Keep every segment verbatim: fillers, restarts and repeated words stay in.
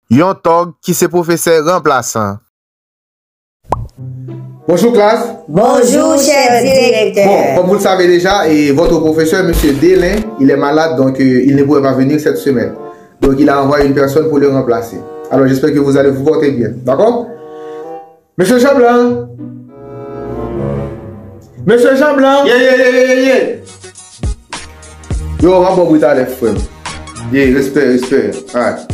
yon tòg ki se pwofesè ranplasan. Bonjour classe. Bonjour, cher directeur. Bon, comme vous le savez déjà, et votre professeur, monsieur Délin, il est malade, donc euh, il ne pouvait pas venir cette semaine. Donc il a envoyé une personne pour le remplacer. Alors j'espère que vous allez vous porter bien, d'accord? Monsieur Jean Blanc. Monsieur Jean Blanc. Yeah, yeah, yeah, yeah, yeah. Yo, m ap ba w bri talè, frè m. Yeah, respè, respè. Alright.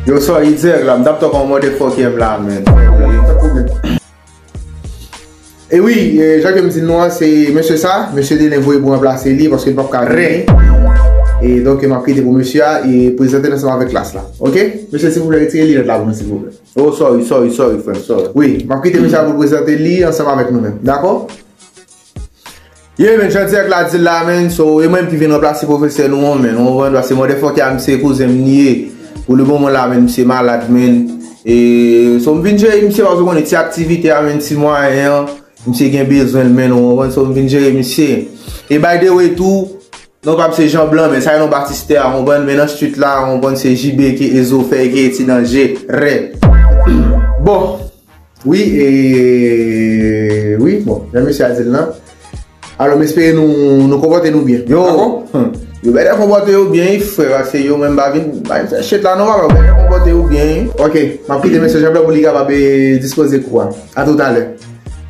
Yo, sorry, dirèk la, m t ap talk on motherfucker m la, man. E wi, e, jan ke m di nou an, se mesye sa, mesye Delen voye pou ranplase li, paske l p ap ka vini. E donk, m ap kite pou mesye a, e prezante l ansanm avèk klas la. Oke? Mesye, silvouplè, retire linèt la pou mwen, silvouplè. Oh, sorry, sorry, sorry, frè m, sorry. Wi, m ap kite mesye a pou l prezante li ansanm avèk nou menm. Dakò? Yeah, man, jan dirèk la di l la, man, so, e mwen menm ki vin ranplase pwofesè nou an, man, ou konprann, paske motherfucker a, misye kouzen m li ye. Pou le moman la, man, misye malad, man. E, so, m vin jere misye, paske ou konnen ti aktivite a, man, ti mwayen an, misye gen bezwen l, man, ou konprann, so, m vin jere misye. E by the way, tou, non pa m se Jean Blanc, men sa e non batistè a, ou konprann, men nan street la, ou konprann, se J B ki Ezo fè, ki ti danje, rè. Bon. Wi, e, wi, bon, jan mesye a di l lan. Alò, m espere nou, nou konpòte nou byen. Yo, dakò? Yo bèlè konpòte yo byen, wi, frè, paske yo menm pa vin, pa vin fè shit la, non, papa, yo bèlè konpòte yo byen, wi. Oke, m ap kite mesye Jean Blanc pou li kapab, e, dispoze kou a. A toutalè.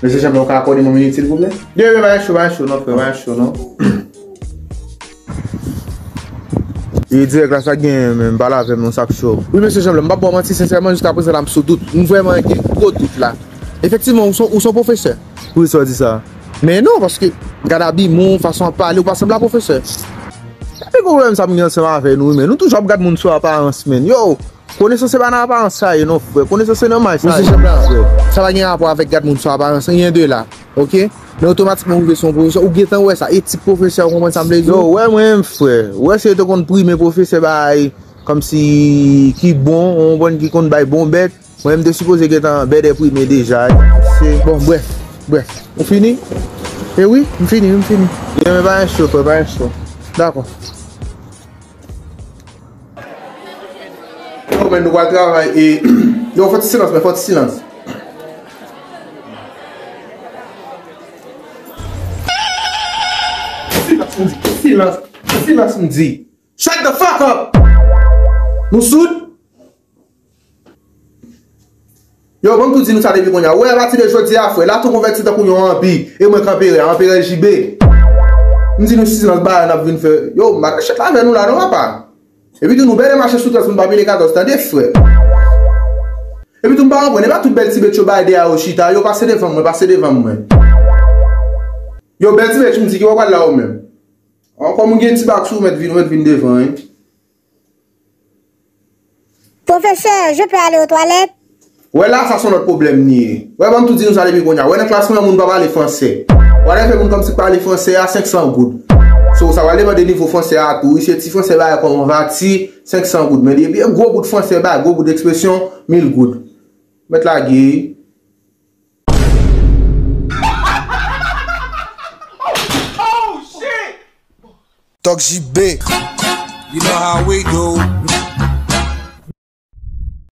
Mesye Jean Blanc, ou ka akòde m yon minit, silvouplè? Yo, yo, pa gen cho, pa gen cho, non, frè, pa gen cho, non. E dirèk la, sa gen, men, pale avè m non, sa k cho. Wi, mesye Jean Blanc, m p ap ba w manti, sensèman, jiska prezan la, m sou dout. M vrèman gen gwo dout la. Efektivman, ou se, ou se pwofesè. Poukisa w di sa? Men non, paske, gad abiman w, fason w ap pale, ou pa sanble a pwofesè. Se pwoblèm sa m gen ansanm avè nou, men nou toujou ap gad moun sou aparans, men. Yo, konesans se pa nan aparans sa ye, non, frè. Konesans se nan may sa ye, frè. Mesye Jean Blanc, sa pa gen rapò avèk gad moun sou aparans, anyen de la. Oke? Men otomatikman ou rive se yon pwofesè, ou gentan wè sa. E tip pwofesè, ou konprann sa m vle di? Yo, wè mwen menm, frè. Ou wè se yo te konn prime pwofesè bay kòmsi ki bon, ou konprann, ki konn bay bon bèt. Mwen menm te sipoze gentan bèdè prime deja. Se bon, brèf, brèf. Ou fini? E wi, m fini, m fini. Yo, men pa gen cho, frè, pa gen cho. Dakò. Yo, men nou pral travay e, yo, fò ti silans, men fò ti silans. Silans, m di. Silans. Silans, m di. Shut the fuck up! Nou soud? Yo, ban m tou di nou sa depi kounye a. Ou wè, apati de jodi a, frè, la tou konvèti tankou yon anpi. E mwen k anperè, anperè J B. M di nou silans, bagay n ap vin fè. Yo, m pa nan shit la avè nou la, non, papa. Epi tou nou bèlè mache sou trans, moun pa pile katòz, tande, frè. Epi tou m pa konprann, e pa tout bèl ti bèt yo bay de a yo chita, yo pase devan mwen, pase devan mwen. Yo, bèl ti bèt, m di ki w ap pral la ou menm. Ankò moun gen ti bak sou ou mèt vin, ou mèt vin devan, wi. Professeur, je peux aller aux toilettes? Wè la, sa se yon lòt pwoblèm li ye. Wè, ban m tou di nou sa depi kounye a. Wè, nan klas mwen, moun pa pale fransè. Wè, lè fè moun kòmsi k pale fransè a, senk san goud. So, sa pral depann de nivo fransè a tou. Wi, se ti fransè bagay kòman va ti, senk san goud. Men depi e gwo bout fransè, bagay gwo bout ekspresyon, mil goud. Mèt lage. Tòg J B. You know how we do.